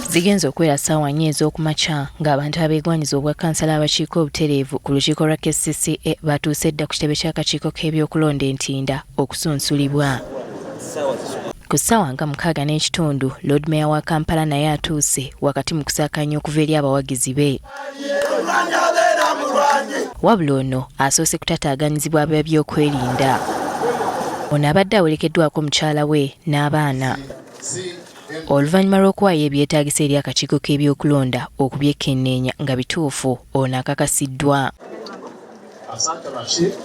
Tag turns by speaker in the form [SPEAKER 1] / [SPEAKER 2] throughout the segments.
[SPEAKER 1] Zigenze okuwera ssaawa 4 ez'okumakya ng'abantu abeegwanyiza obwa kkansala abakiika obutereevu ku lukiiko lwa KCCA batuuse dda ku kitebe ky'akakiiko k'ebyokulonda e Ntinda okusunsulibwa. Ku ssaawa nga 6:30 Lord Mayor wa Kampala naye atuuse wakati mu kusaakaanya okuva eri abawagizi be. Wabula ono asoose kutataaganyizibwa ab'ebyokwerinda. Ono abadde awerekeddwako mukyala we n'abaana. Oluvannyuma lw'okuwaayo ebyetaagisa eri akakiiko k'ebyokulonda okubyekkenneenya nga bituufu, ono akakasiddwa.
[SPEAKER 2] Asante Rashid,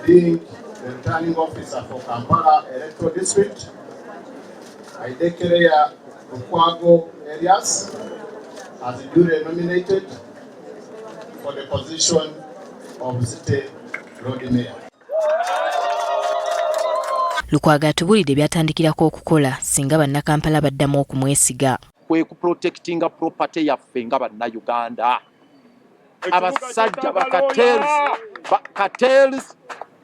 [SPEAKER 2] being the returning officer for Kampala Electoral District, I declare Lukwago Elias as duly nominated for the position of City Lord Mayor.
[SPEAKER 1] Lukwago atubuulidde by'atandikirako okukola singa bannakampala baddamu okumwesiga.
[SPEAKER 3] Kwe kuprotectinga property yaffe nga bannayuganda. Abasajja ba cartels,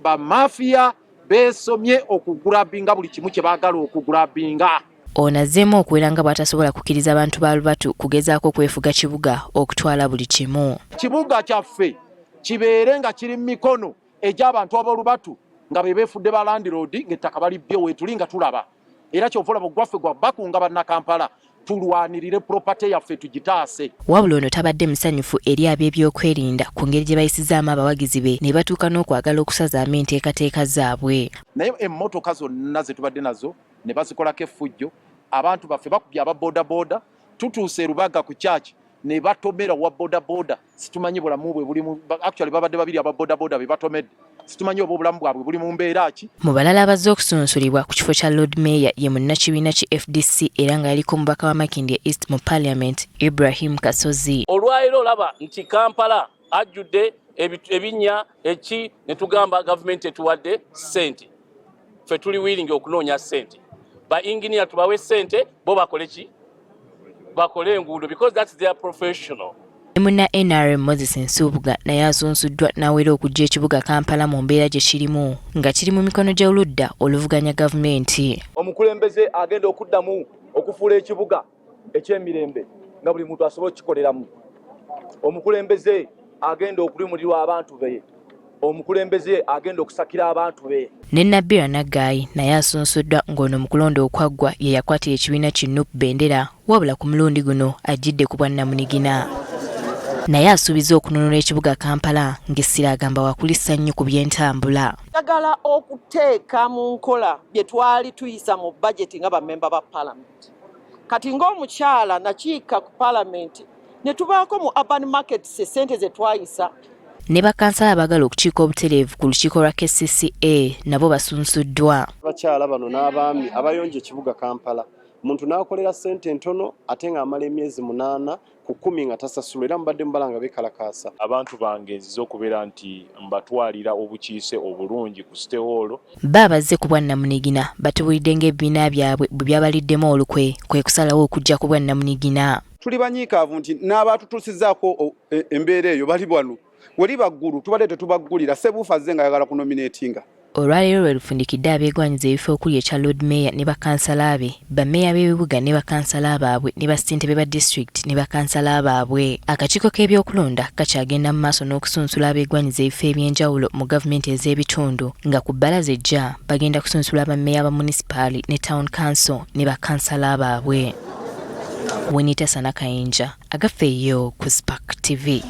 [SPEAKER 3] ba mafia beesomye okugrabinga buli kimu kye baagala okugrabinga.
[SPEAKER 1] Ono azzeemu okuwera nga bw'atasobola kukkiriza bantu ba lubatu kugezaako kwefuga kibuga okutwala buli kimu.
[SPEAKER 3] Kibuga kyaffe kibeere nga kiri mu mikono egy'abantu ab'olubatu nga be beefudde ba landlord ng'ettaka balibbye weetuli nga tulaba. Era kyova olaba ogwaffe gwa bakunga bannakampala tulwanirire property yaffe tugitaase.
[SPEAKER 1] Wabula ono tabadde musanyufu eri ab'ebyokwerinda ku ngeri gye bayisizaamu abawagizi be ne batuuka n'okwagala okusazaamu enteekateeka zaabwe.
[SPEAKER 3] Naye emmotoka zonna ze tubadde nazo ne bazikolako effujjo, abantu baffe bakubye aba bodaboda, tutuuse e Rubaga ku church ne batomera wa bodaboda, situmanyi bulamu bwe buli mu, actually babadde babiri aba bodaboda be batomedde, situmanyi oba obulamu bwabwe buli mu mbeera ki.
[SPEAKER 1] Mu balala abazze okusunsulibwa ku kifo kya Lord Mayor ye munnakibiina ki FDC era nga yaliko omubaka wa Makindye East mu Parliament Ibrahim Kasozi.
[SPEAKER 4] Olwaleero olaba nti Kampala ajjudde ebinnya eki ne tugamba gavumenti etuwadde ssente, ffe tuli willing okunoonya ssente, ba engineer tubawe ssente bo bakole ki, bakole enguudo because that's their professional.
[SPEAKER 1] Ne munna NRM Moses Nsubuga naye asunsuddwa n'awera okuggya ekibuga Kampala mu mbeera gye kirimu nga kiri mu mikono gy'oludda oluvuganya gavumenti.
[SPEAKER 5] Omukulembeze agenda okuddamu okufuula ekibuga eky'emirembe nga buli muntu asobola okukikoleramu. Omukulembeze agenda okulimurirwa abantu be. Omukulembeze agenda okusakira abantu be.
[SPEAKER 1] Ne Nabira Naggayi naye asunsuddwa ng'ono mu kulonda okwaggwa ye yakwatira ekibiina ki NUP bendera, wabula ku mulundi guno ajjidde ku bwannamunigina. Naye asuubiza okununula ekibuga Kampala ng'essira agamba wakulissa nnyo ku by'entambula.
[SPEAKER 6] Njagala okuteeka mu nkola bye twali tuyisa mu bajeti nga bammemba ba Palamenti. Kati ng'omukyala nakiika ku Palamenti ne tubaako mu urban markets ssente ze twayisa.
[SPEAKER 1] Ne bakansala abaagala okukiika obutereevu ku lukiiko lwa KCCA nabo basunsuddwa.
[SPEAKER 7] Abakyala bano n'abaami abayonja ekibuga Kampala, omuntu n'akolera ssente ntono ate ng'amala emyezi 8 ku 10 nga tasasulwa, era mubadde mubala nga beekalakaasa.
[SPEAKER 8] Abantu bange nzize okubeera nti mbatwalira obukiise obulungi ku City Hall.
[SPEAKER 1] Bo abazze ku bwannamunigina batubuulidde ng'ebibiina byabwe bwe byabaliddemu olukwe kwe kusalawo okujja ku bwannamunigina.
[SPEAKER 9] Tuli banyiikaavu nti n'abaatutuusizzaako embeera eyo bali wano. Weri baggulu tubadde tetubaggulira, Ssebuufu azze ng'ayagala kunominatinga.
[SPEAKER 1] Olwaleero lwe lufundikidde abeegwanyiza ebifo okuli ekya Lord Mayor ne bakansala be, bammeeya b'ebibuga ne bakansala baabwe ne bassentebe ba disitulikiti ne bakansala baabwe. Akakiiko k'ebyokulonda kakyagenda mu maaso n'okusunsula abeegwanyiza ebifo eby'enjawulo mu gavumenti ez'ebitundu nga ku bbalaza ejja bagenda kusunsula bammeeya ba munisipaali ne town council ne bakansala baabwe. Winita Sana Kayinja, Agafeeyo ku Spark TV.